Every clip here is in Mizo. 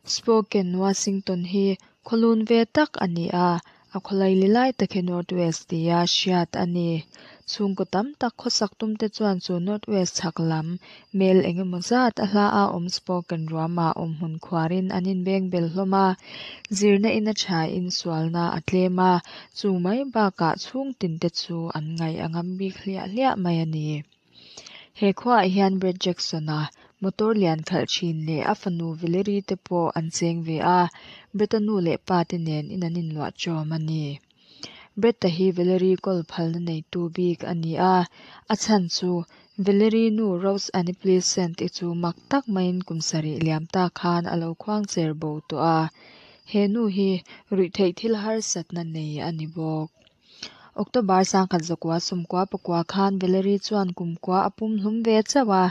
Spokane, Washington hi khawlun ve tak a ni a, a khawlaili lai tak hi North West tia hriat a ni. Chhungkaw tam tak khawsak tumte chuan chu North West chhak lam mel eng emaw zat a hla a awm Spokane ruamah awmhmun khuarin an inbeng bel hlawm a, zirna in a thain sualna a tlem a, chu mai bakah chhungtinte chu an ngaih a ngam bik hliah hliah mai a ni. He khuaah hian Brett Jackson-a motor lian khalh thin leh a fanu Valerie te pawh an cheng ve a, Brett-a nu leh pa te nen in an inluah chawm a ni. Brett-a hi Valerie kawl phalna neitu bik a ni a, a chhan chu Valerie nu Rose Annie Pleasant-i chu mak tak maiin kum sarih liam ta khan a lo khuang cher bo tawh a, he nu hi ruihtheih thil harsatna nei a ni bawk. October 1994 khan Valerie chuan kumkua a pum hlum ve chauh a,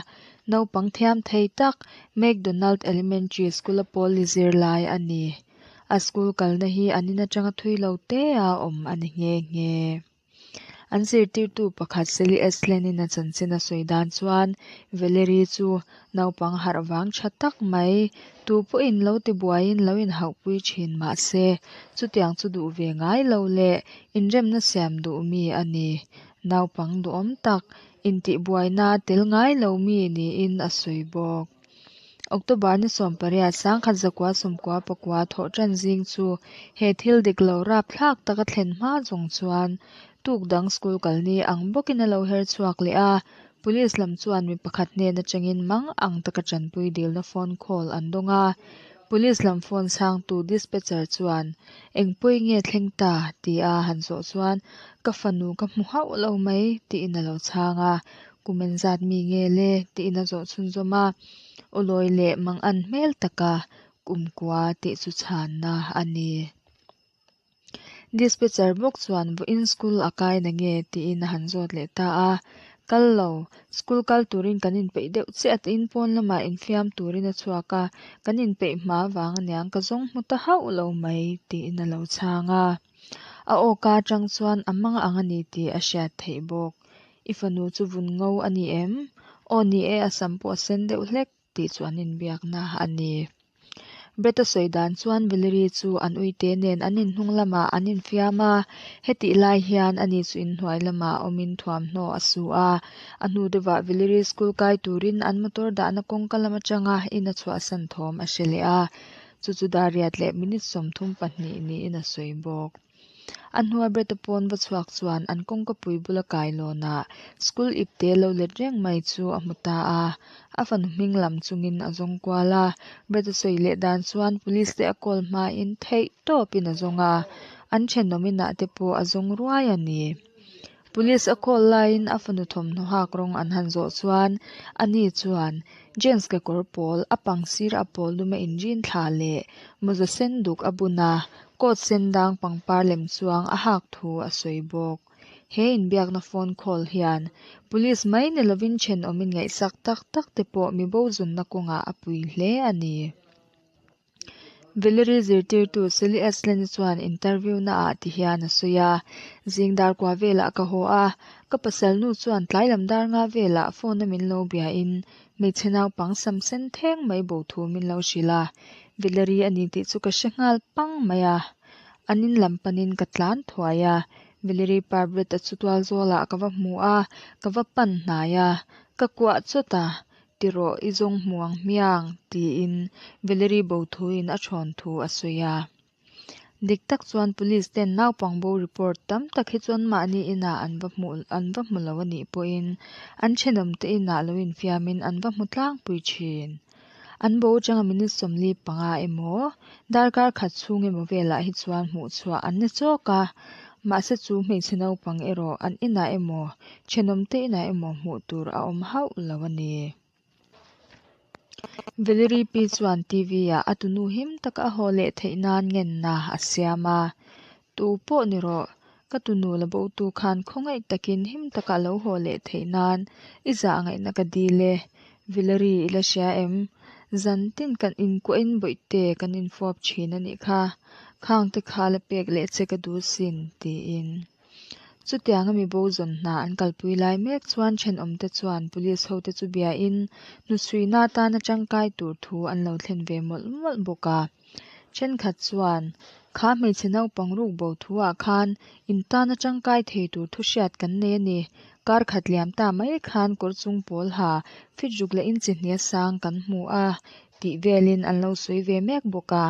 naupang thiam thei tak McDonald Elementary School-a pawl li zir lai a ni. A school kalna hi an in atanga thui lo te a awm a ni nghe nghe. An zirtirtu pakhat Sally Aslan-in a chanchin a sawi dan chuan Valerie chu naupang harh vang tha tak mai, tu pawhin lo tibuaiin lo inhauhpui thin mah se, chutiang chu duh ve ngai lo leh inremna siam duh mi a ni. Naupang duhawm tak, intihbuaina tel ngai lo mi niin a sawi bawk. October ni 18, 1999 thawh tan zing chu he thil dik lo rapthlak taka thlen hma zawng chuan tuk dang school kalni ang bawkin a lo her chhuak leh a, Police lam chuan mi pakhat hnen atangin mang ang taka tanpui dilna phone call an dawng a, Police lam phone chhangtu dispatcher chuan, Eng pawi nge thleng ta? tia han zawh chuan, Ka fanu ka hmu hauh lo mai, tiin a lo chhang a. Kum engzat mi nge le? tiin a zawh chhunzawm a. Awlawi leh mang an hmel taka kumkua tih chu chhanna a ni. Dispatcher bawk chuan vawiin school a kai na nge tiin a han zawt leh ta a. Kal lo, school kal turin kan inpeih deuh chiah a tiin pawn lamah infiam turin a chhuak a, kan inpeih hma vang aniang ka zawng hmu ta hauh lo mai tiin a lo chhang a. A awka atang chuan a mang ang a ni tih a hriat theih bawk. I fanu chu vun ngo a ni em? Aw ni e, a sam pawh a sen deuh hlek tih chu an inbiakna a ni. Brett-a sawi dan chuan Valerie chu an uite nen an inhnung lamah an infiam a, hetih lai hian ani chu inhnuai lamah awmin thuamhnaw a su a. A hnu deuhah Valerie school kai turin an motor dahna kawngka lam atanga in a chhuahsan thawm a hre leh a, chu chu dar riat leh minute 32 niin a sawi bawk. A hnua Brett-a pawn va chhuak chuan an kawngkapui bula kailawnah school ipte lo let reng mai chu a hmu ta a. A fanu hming lam chungin a zawng kual a. Brett-a sawi leh dan chuan police te a call hmain theih tawpin a zawng a, an thenawm inah te pawh a zawng ruai a ni. Police a call laiin a fanu thawmhnaw hak rawng an han zawh chuan ani chuan James kekawr pawl a pang sir a pawl lum a inrin thla leh mawza sen duk a bun a, coat sen dang pangpar lem chuang a hak thu a sawi bawk. He inbiakna phone call hian Police mai ni lovin thenawm inngaihsak tak tak te pawh mi bo zunna kawngah a pui hle a ni. Valerie zirtirtu Sally Aslan-i chuan interview naah ti hian a sawi a, Zing dar kua velah ka haw a, ka pasal nu chuan tlai lam dar nga velah phone a min lo biain hmeichhe naupang sam sen theng mai bo thu min lo hrilh a, Valerie a ni tih chu ka hre nghal pang mai a. An in lam panin ka tlan thuai a, Valerie Parbrett-a chu tual zawlah ka va hmu a, ka va pan hnai a, ka kuah chawt a, Ti rawh, i zawng hmu ang hmiang, tiin Valerie Bothuin a thawn thu a sawi a. Dik tak chuan Police ten naupang bo report tam tak hi chuan mahni inah an va hmuh an va hmu lo a nih pawhin an thenawmte inah lo infiamin an va hmu tlangpui thin. An bo atanga minute 45 emaw, darkar khat chhung emaw velah hi chuan hmuhchhuah an ni chawk a, mahse chu hmeichhe naupang erawh an inah emaw, thenawmte inah emaw hmuh tur a awm hauh lo a ni. Valerie Pi chuan TV ah a tunu him taka a haw leh theih nan ngenna a siam a, Tu pawh ni rawh, ka tunu la bo tu khan khawngaih takin him taka a lo haw leh theih nan i zah ngaihna ka dil e. Valerie i la hria em? Zan tin kan inkuahin bawihte kan infuap thin a nih kha. Khang te kha la pek leh che ka duh sin, tiin. Chutianga mi bo zawn hna an kalpui lai mek chuan thenawmte chuan police hote chu biain hnuchhuina atana tangkai tur thu an lo thlen ve mawlh mawlh bawk a. Thenkhat chuan, Kha hmeichhe naupang ruk bo thuah khan in tana tangkai thei tur thu hriat kan nei a ni. Kar khat liam ta mai khan kawr chung pawl ha fit ruk leh inchi hnia sang kan hmu a tih velin an lo sawi ve mek bawk a.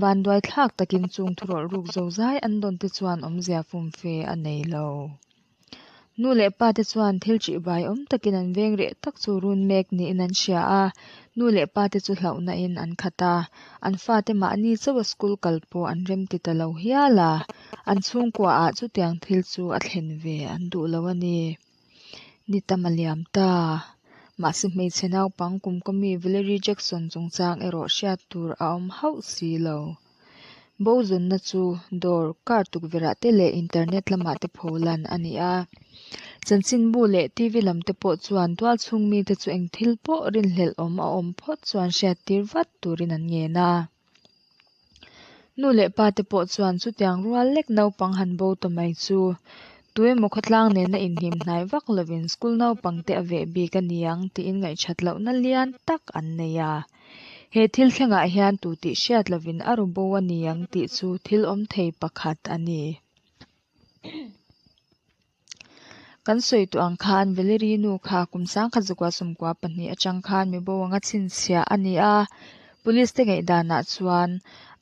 Vanduai thlak takin chung thurawlh ruk zozai an dawn te chuan awmzia fumfe a nei lo. Nu leh pa te chuan thil ṭihbai awm takin an veng reh tak chu run mek niin an hria a, nu leh pa te chu hlauhna in an khat a, an fate mahni chauha school kal pawh an remti ta lo hial a, an chhungkua ah chutiang thil chu a thlen ve an duh lo a ni. Ni tam a liam ta. Mahse hmeichhe naupang kum kaw mi Valerie Jackson chungchang erawh hriat tur a awm hauh si lo. Bo zawnna chu dawr, car tukverh ah te leh internet lamah te pho lan a ni a. Chanchinbu leh TV lam te pawh chuan tualchhung mite chu eng thil pawh rinhlelh awm a awm phawt chuan hriattir vat turin an ngen a. Nu leh pa te pawh chuan chutiang rual lek naupang han bo ta mai chu tuemaw khawtlang nena inhnim hnai vak lovin school naupang te a veh bik a ni ang tiin ngaihṭhat lohna lian tak an nei a. He thil thlengah hian tu tih hriat lovin a ru bo a ni ang tih chu thil awm thei pakhat a ni. Kan sawi tawh ang khan Valerie nu kha kum sangkhat zakua sawmkua pahnih atang khan mi bo anga chhinchhiah a ni a, police te ngaihdanah chuan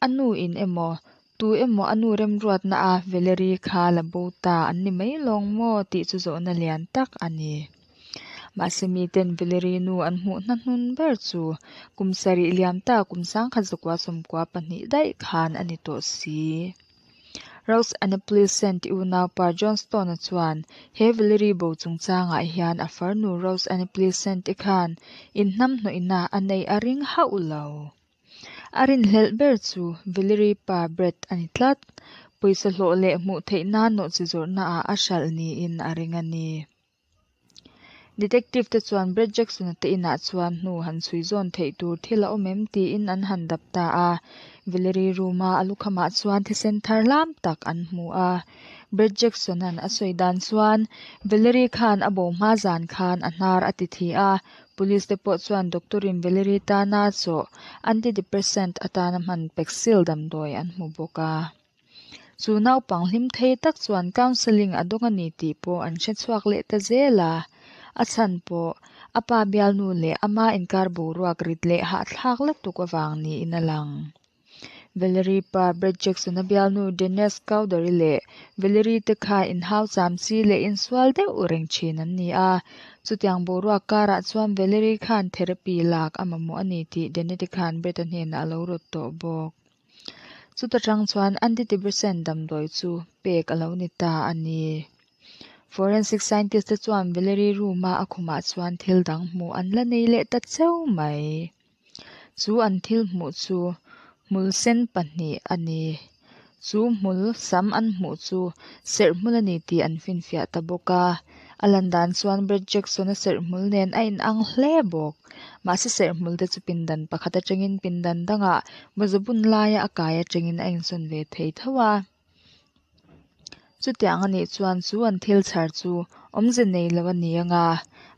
a nu in emaw tu emaw a nu remruatna a Valerie kha la bo ta an ni mai lawng maw tih chu zawhna lian tak a ni. Mahse miten Valerie nu an hmuh hna hnun ber chu kum sarih liam ta kum sangkhat zakua sawmkua pahnih daih khan a ni tawh si. Rose Anna Pleasant i unaupa John Stone-a chuan he Valerie bo chungchangah hian a farnu Rose Anna Pleasant-i khan inhnamhnawihna a neih a ring hauh lo. A rinhlelh ber chu Valerie pa Brett a ni tlat. Pawisa hlawh leh hmuh theih nan nawhchi zawrhnaah a hralh niin a ring a ni. Detective te chuan Brett Jackson-a te inah chuan hnu han chhui zawn theih tur thil a awm em tiin an han dap ta a. Valerie room-a a lukhamah chuan thisen thar hlam tak an hmu a. Brett Jackson-a'n a sawi dan chuan Valerie khan a bo hma zan khan a hnar a ti thi a. Police te pawh chuan doctor-in Valerie tana chaw antidepressant atana hman Paxil damdawi an hmu bawk a. Chu naupang hlim thei tak chuan counselling a dawng a ni tih pawh an hre chhuak leh ta zel a. A chhan pawh a pa bialnu leh ama inkar boruak rit leh hahthlak lutuk avang niin a lang. Valerie pa Brett Jackson-a bialnu Denise Cowdery leh Valerie te kha inhau cham chi leh insual deuh reng thin an ni a. Chutiang boruak karah chuan Valerie khan therapy lak a mamawh a ni tih Denete khan Brett-a hnenah a lo rawt tawh bawk. Chuta tang chuan antidepressant damdawi chu pek a lo ni ta a ni. Forensic scientist te chuan Valerie room-a a khumah chuan thil dang hmuh an la nei leh ta cheu mai. Chu an thil hmuh chu hmul sen pahnih a ni. Chu hmul sam an hmuh chu serh hmul a ni tih an finfiah ta bawk a. A lan dan chuan Brett Jackson-a serh hmul nen a inang hle bawk. Mahse serh hmul te chu pindan pakhat atangin pindan dangah mawza bun laia a kai atangin a insawn ve thei tho a. Chutiang a nih chuan chu an thil chhar chu awmze nei lo a ni ang a,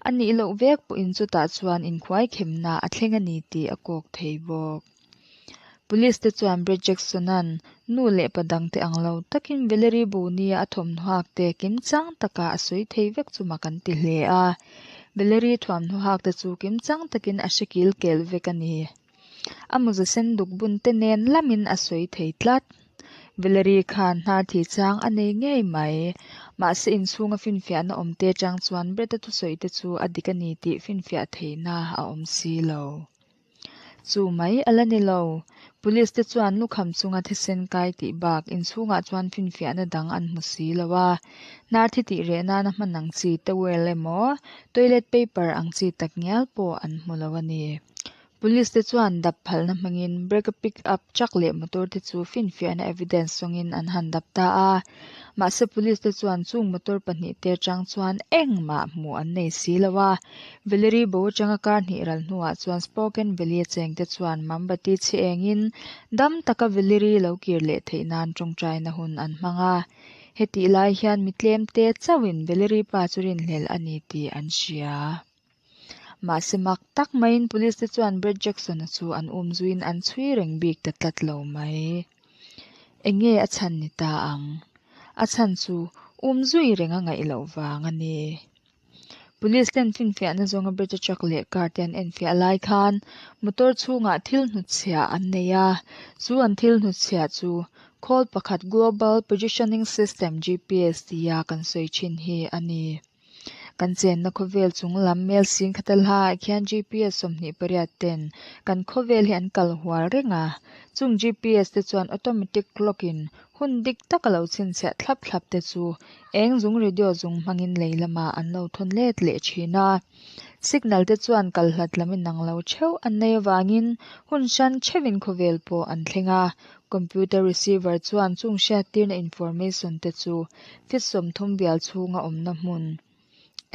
a nih loh vek pawhin chutah chuan inkhuaikhemna a thleng a ni tih a kawk thei bawk. Police te chuan Brett Jackson-a'n nu leh pa dangte ang lo takin Valerie Boni-a a thawmhnaw hak te kimchang taka a sawi thei vek chu mak an ti hle a. Valerie thuamhnaw hak te chu kimchang takin a hre kil kel vek a ni. A mawza sen duk bun te nen lamin a sawi thei tlat. Valerie khan hnar thi chang a nei ngei mai. Mahse inchhunga finfiahna awm te chang chuan Brett-a thusawi te chu a dik a ni tih finfiah theihna a awm si lo. Chu mai a la ni lo. Police te chuan lukham chunga thisen kai tih bak inchhungah chuan finfiahna dang an hmu si lo a. Hnar thi tih reh nana hman ang chi towel emaw toilet paper ang chi tak ngial pawh an hmu lo a ni. Police te chuan dap phalna hmangin break a pick up truck leh motor te chu finfiahna evidence zawngin an han dap ta a. Mahse police te chuan chung motor pahnih te atang chuan engmah hmuh an nei si lo a. Valerie bo atanga kar hnih ral hnuah chuan Spokane Valley a chengte chuan Mambati chhi engin dam taka Valerie lo kir leh theih nan tawngtaina hun an hmang a. Hetih lai hian mi tlemte chauhin Valerie pa chu rinhlelh a ni tih an hria. Mahse mak tak maiin police te chuan Brett Jackson-a chu an um zuiin an chhui reng bik ta tlat lo mai. Eng nge a chhan ni ta ang? A chhan chu um zui reng a ngaih loh vang a ni. Police ten finfiahna zawnga Brett-a truck leh car te an enfiah lai khan motor chhungah thil hnutchhiah an nei a, chu an thil hnutchhiah chu khawl pakhat Global Positioning System, GPS, tia kan sawi thin hi a ni. Kan chenna khawvel chung lam mel sing khata hlaah khian GPS 28 ten kan khawvel hi an kal hual reng a, chung GPS te chuan automatic clock in hun dik tak a lo chhinchhiah thlap thlap te chu eng zung radio zung hmangin lei lamah an lo thawn let leh thin a. Signal te chuan kal hlat lam inang lo theuh an nei avangin hun hran theuhin khawvel pawh an thleng a, Computer receiver chuan chung hriattirna information te chu feet 30 bial chhunga awmna hmun,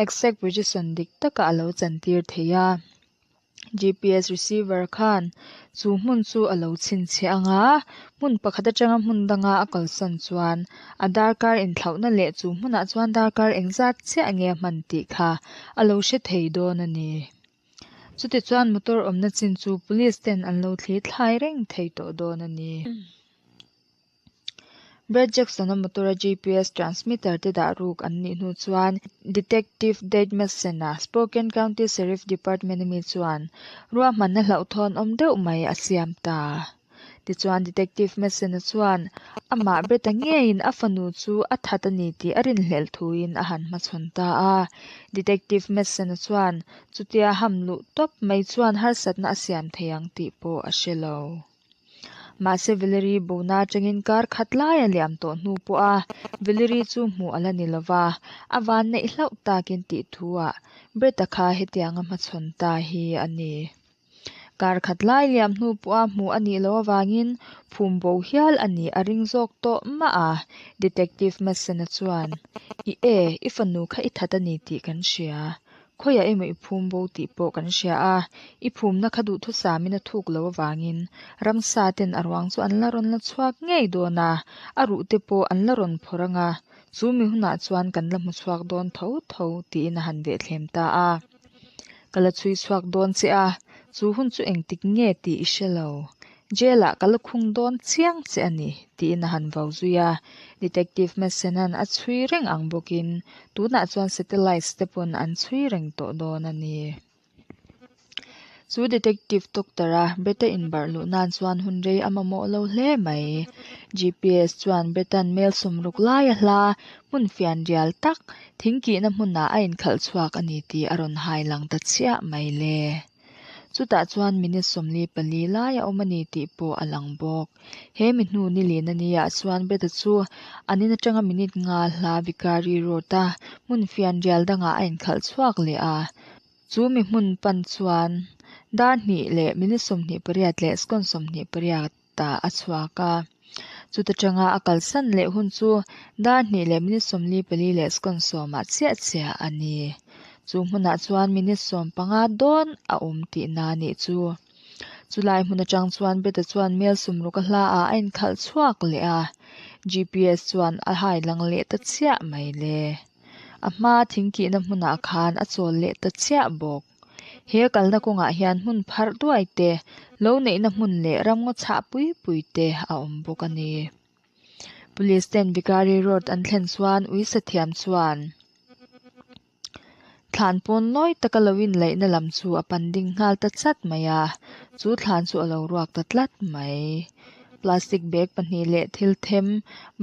exact position dik taka a lo chantir thei a. GPS receiver khan chu hmun chu a lo chhinchhiah ang a, hmun pakhat atanga hmun danga a kalsan chuan a darkar inthlauhna leh chu hmunah chuan darkar engzat chiah nge a hman tih kha a lo hre thei dawn a ni. Chutichuan motor awmna chin chu police ten an lo thli thlai reng thei tawh dawn a ni. Brad Jackson-a motor-a GPS transmitter te dah ruk an nih hnu chuan Detective Dade Madsen-a, Spokane County Sheriff Department-a mi chuan ruahmanna hlauhthawn awm deuh mai a siam ta. Tichuan Detective Madsen-a chuan amah Brett-a ngeiin a fanu chu a that a ni tih a rinhlelh thuin a han hmachhawn ta a. Detective Madsen-a chuan chutia ham luh tawp mai chuan harsatna a siam thei ang tih pawh a hre lo. Mahse Valerie bona atangin kar khat lai a liam tawh hnu pawha Valerie chu hmuh a la ni lova, a van neih hlauh takin tih thuah Brett-a kha hetianga hmachhawn ta hi a ni. Kar khat lai liam hnu pawha hmuh a nih loh avangin phum bo hial a nih a ring zawk tawh mah a, Detective Madsen-a chuan, I e, i fanu kha i that a ni tih kan hria. Khawiah emaw i phum bo tih pawh kan hria a, i phumna kha duhthusamin a thuk loh avangin ramsa ten a ruang chu an la rawn la chhuak ngei dawn a, a ruh te pawh an la rawn phawrh ang a, chu mi hunah chuan kan la hmu chhuak dawn tho tho tiin a han vehthlem ta a. Ka la chhui chhuak dawn che a, chu hun chu engtik nge tih i hre lo. Jail ah ka la khung dawn chiang che a ni, tiin a han vau zui a. Detective Madsen-a'n a chhui reng ang bawkin tunah chuan satellites te pawn an chhui reng tawh dawn a ni. Chu detective doctor-a Brett-a inbarh luh nan chuan hun rei a mamawh lo hle mai. GPS chuan Brett-a'n mel 60 laia hla hmun fian rial tak thingkihna hmunah a inkhalh chhuak a ni tih a rawn hai lang ta chiah mai le. Chutah chuan minute 44 lai a awm a ni tih pawh a lang bawk. He mi hnu ni lin a nia chuan Brett-a chu an in atanga minute nga hla Vicari Road-a hmun fian rial dangah a inkhalh chhuak leh a. Chu mi hmun pan chuan dar hnih leh minute 28 leh second 28 ah a chhuak a. Chuta tanga a kalsan leh hun chu dar hnih leh minute 44 leh second 10 ah chiah chiah a ni. Chu hmunah chuan minute 15 dawn a awm tihna a nih chu. Chulai hmun atang chuan Brett-a chuan mel 60 a hla ah a inkhalh chhuak leh a. GPS chuan a hai lang leh ta chiah mai le. A hma thingkihna hmunah khan a chawl leh ta chiah bawk. He kalna kawngah hian hmun pharh duai te, lo neihna hmun leh ramngaw chhah pui pui te a awm bawk a ni. Police ten Vicari Road an thlen chuan uisa thiam chuan thlan pawn lawi taka lo inlaihna lam chu a pan ding nghal ta chat mai a, chu thlan chu a lo ruak ta tlat mai. Plastic bag pahnih leh thil them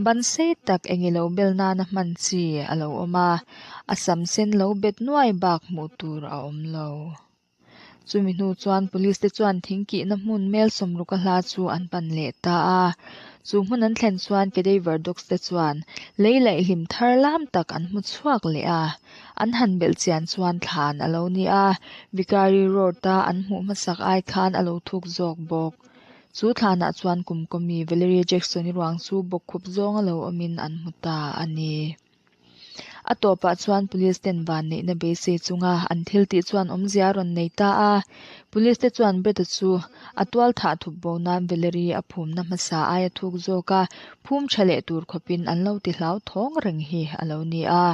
ban sei tak eng ilo bel nana hman chi a lo awm a, a sam sen lo bet nuai bak hmuh tur a awm lo. Chumi hnu chuan police te chuan thingkihna hmun mel 60 a hla chu an pan leh ta a. Chu hmun an thlen chuan cadaver dogs te chuan lei laihlim thar lam tak an hmu chhuak leh a. An han belh chian chuan thlan a lo ni a, Vicari Road-a an hmuh hmasak ai khan a lo thuk zawk bawk. Chu thlanah chuan kum kawmi Valerie Jackson-i ruang chu bawkkhup zawnga lo awmin an hmu ta a ni. A tawpah chuan police ten vanneihna beisei chunga an thil tih chuan awmzia a rawn nei ta a. Police te chuan Brett-a chu a tual thah thup bo nan Valerie a phumna hmasa aia thuk zawk a phum tha leh tur khawpin an lo ti hlauthawng reng hi a lo ni a.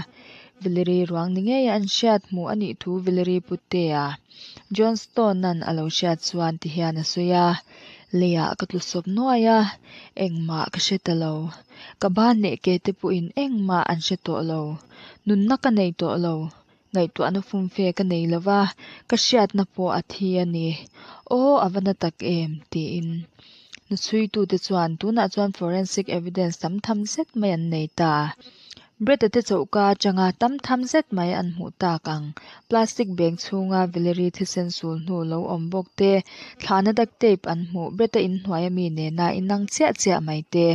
Valerie ruang ni ngeia an hriat hmuh a nih thu Valerie Putea, John Stone-a'n a lo hriat chuan ti hian a sawi a, Leiah ka tlu sawp nuai a, engmah ka hre ta lo. Ka ban leh ke te pawhin engmah an hre tawh lo. Nunna ka nei tawh lo. Ngaihtuahna fumfe ka nei lo va, ka hriatna pawh a thi a ni. Aw, a va na tak em? tiin hnuchhuitute chuan tunah chuan forensic evidence tam tham zet mai an nei ta. Brett-a te chohka atanga tam tham zet mai an hmuh tak ang. Plastic bag chhunga Valerie thisen sul hnu lo awm bawk te, thlahna duct tape an hmuh Brett-a inhnuai ami nena inang chiah chiah mai te,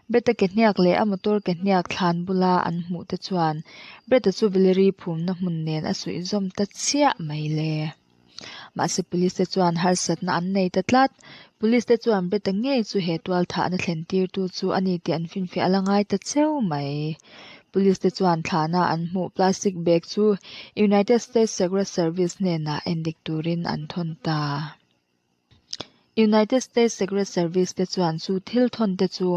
Brett-a ke hniak leh a motor ke hniak thlan bula an hmuh te chuan Brett-a chu Valerie phumna hmun nen a suih zawm ta chiah mai le. Mahse police te chuan harsatna an nei ta tlat. Police te chuan Brett-a ngei chu he tual thahna thlen tirtu chu a ni tih an finfiah a la ngai ta cheu mai. Police te chuan thlahna an hmuh plastic bag chu United States Secret Service hnenah endik turin an thawn ta. United States Secret Service te chuan chu thil thawn te chu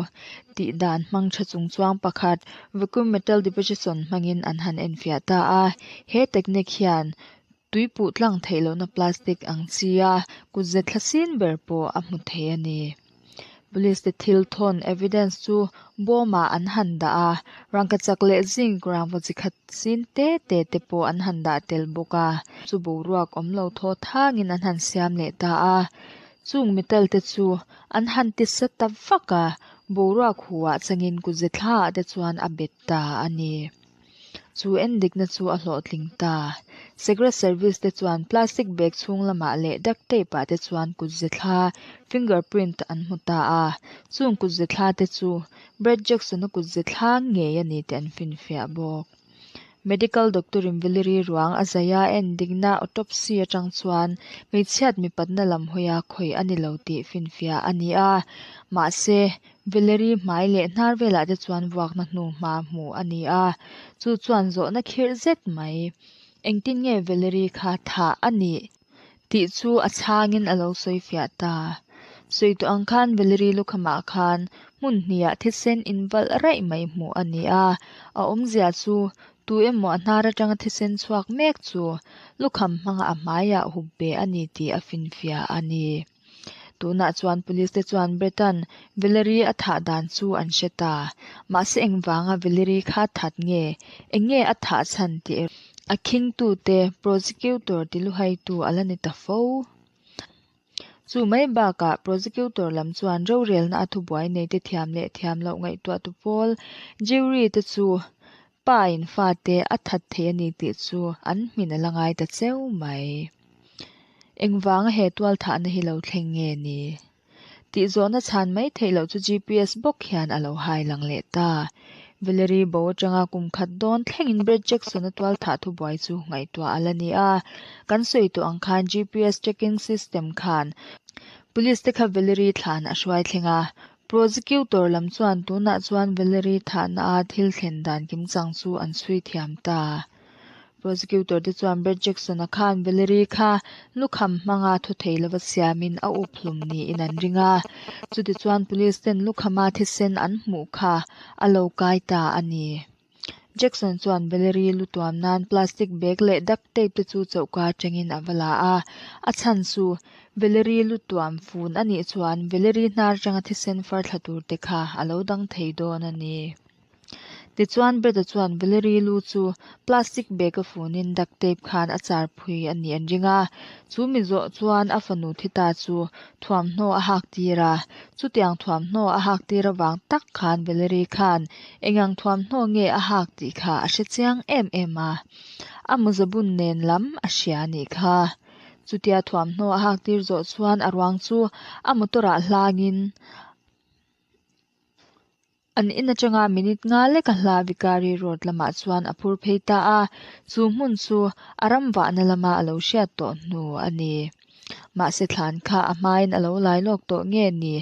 tih dan hmang tha chung chuang pakhat vacuum metal deposition hmangin an han enfiah ta a. He technique hian tui puh tlang theih lohna plastic ang chi a kutze thla sin ber pawh a hmu thei a ni. Police te thil thawn evidence chu bawmah an han dah a, rangkachak leh zinc rangva chi khat sin te te te pawh an han dah tel bawk a. Chu boruak awm lo thaw thangin an han siam leh ta a, chung metal te chu an han ti sa ta vak a, boruak huah changin kutze thlaah te chuan a bet ta a ni. Chu endikna chu a hlawhtling ta. Secret Service te chuan plastic bag chhung lamah leh duct tape ah te chuan kutze thla, finger print, an hmu ta a. Chung kutze thla te chu Brett Jackson-a kutze thla ngei a ni tih an finfiah bawk. Medical doctor in Valerie ruang a zai a endikna autopsy atang chuan hmeichhiat mipatna lam hawia khawih a ni lo tih finfiah a ni a. Mahse, Valerie hmai leh hnar velah te chuan vuakna hnu hma hmuh a ni a, chu chuan zawhna khirh zet mai. Engtin nge Valerie kha thah a nih? tih chu a chhangin a lo sawi fiah ta. Sawi tawh ang khan Valerie lukhamah khan hmun hnihah thisen invalh raih mai hmuh a ni a, a awmzia chu tu emaw a hnar atanga thisen chhuak mek chu lukham hmanga a hmaiah hup ve a ni tih a finfiah a ni. Tunah chuan police te chuan Brett-a'n Valerie a thah dan chu an hre ta. Mahse engvanga Valerie kha that nge? Eng nge a thah chhan tih erawh a khingtute prosecutor tiluhaitu a la ni ta fo. Chu mai bakah prosecutor lam chuan rorelna a thubuai neite thiam leh thiam loh ngaihtuahtu pawl jury te chu pa in fate a that thei a ni tih chu an hmin a la ngai ta cheu mai. Engvanga he tual thahna hi lo thleng nge ni? Tih zawhna chhan mai theih loh chu GPS bawk hian a lo hai lang leh ta. Valerie bo atanga kum khat dawn thlengin Brett Jackson-a tual thah thubuai chu ngaihtuah a la ni a. Kan sawi tawh ang khan GPS tracking system khan Police te kha Valerie thlan a hruai thleng a. Prosecutor lam chuan tunah chuan Valerie thahna a thil thlen dan kimchang chu an chhui thiam ta. Prosecutor te chuan Brett Jackson-a khan Valerie kha lukham hmanga thu thei lova siamin a up hlum niin an ring a. Chutichuan police ten lukhama thisen an hmuh kha a lo kai ta a ni. Jackson chuan Valerie lu tuam nan plastic bag leh duct tape te chu chohka atangin a va la a. A chhan chu Valerie lu tuam fun a nih chuan Valerie hnar atanga thisen far thla tur te kha a lo dang thei dawn a ni. Tichuan Brett-a chuan Valerie lu chu plastic bag a funin duct tape khan a char phui a nih an ring a. Chu mi zawh chuan a fanu thi ta chu thuamhnaw a hak tir a. Chutiang thuamhnaw a hak tir avang tak khan Valerie khan engang thuamhnaw nge a hak tih kha a hre chiang em em a. A mawzabun nen lam a hria a nih kha. Chutia thuamhnaw a hak tir zawh chuan a ruang chu a motor ah hlangin An in atanga minute nga lek a hla Vicari Road lamah chuan a phur phei ta a, chu hmun chu a ram vahna lama a lo hriat tawh hnu a ni. Mahse thlan kha a hmain a lo lai lawk tawh nge ni?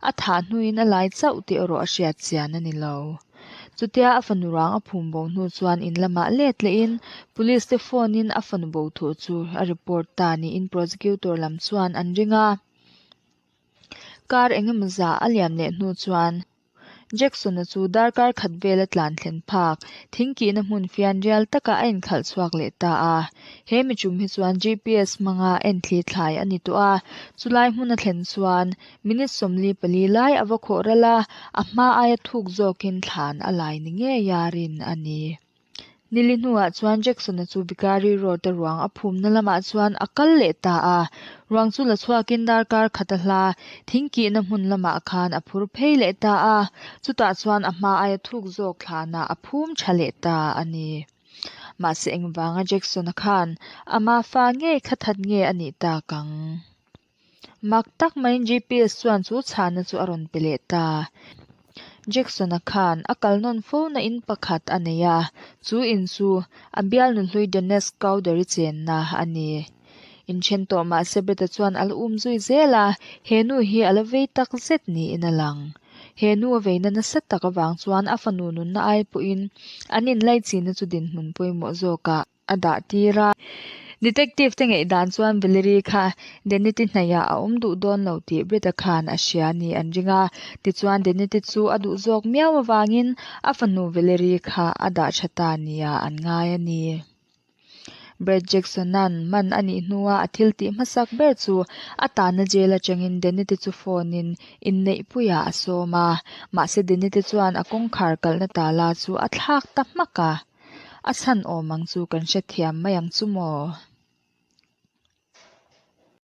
A thah hnuin a lai chauh tih erawh a hriat chian a ni lo. Chutia a fanu ruang a phum bo hnu chuan in lamah let lehin police te phone in a fanu bo thu chu a report ta niin prosecutor lam chuan an ring a. Kar engemaw zah a liam leh hnu chuan Jackson-a chu darkar khat vela tlan thlen phak thingkihna hmun fianrial takah a inkhalh chhuak leh ta a. He michum hi chuan GPS hmanga enthli thlai a ni tawh a, chulai hmun a thlen chuan minute 44 lai a va khawh ral a, a hma aia thuk zawkin thlan a lai ni ngeia rin a ni. Nili hnuah chuan Jackson-a chu Vicari Road-a ruang a phumna lamah chuan a kal leh ta a. Ruang chu la chhuakin darkar khat a hla thingkihna hmun lamah khan a phur phei leh ta a, chutah chuan a hma aia thuk zawk thlanah a phum tha leh ta a ni. Mahse engvanga Jackson-a khan ama fa ngei kha that nge a nih tak ang? Mak tak maiin GPS chuan chu chhahna chu a rawn pe leh ta. Jackson-a khan a kal nawn fo na in pakhat a nei a, chu in chu a bialnu hlui Dennis Cowdery chenna a ni. Inthen tawh mahse Brett-a chuan a la um zui zel a, he nu hi a la vei tak zet niin a lang. He nu a veina nasa tak avang chuan a fanu nunna ai pawhin an inlaichinna chu dinhmun pawimawh zawkah a dah tir a. Detective te ngaih dan chuan Valerie kha Danity hnaihah a awm duh dawn lo tih Brett-a khan a hria a ni an ring a. Tichuan Danity chu a duh zawk miau avangin a fanu Valerie kha a dah tha ta nia an ngai a ni. Brett Jackson-a'n man a nih hnua a thil tih hmasak ber chu a tanna jail atangin Danity chu phone-in inneihpuiah a sawm a. Mahse Danity chuan a kawngkhar kalhna tala chu a thlak ta hmak a. A chhan awm ang chu kan hrethiam mai ang chu maw?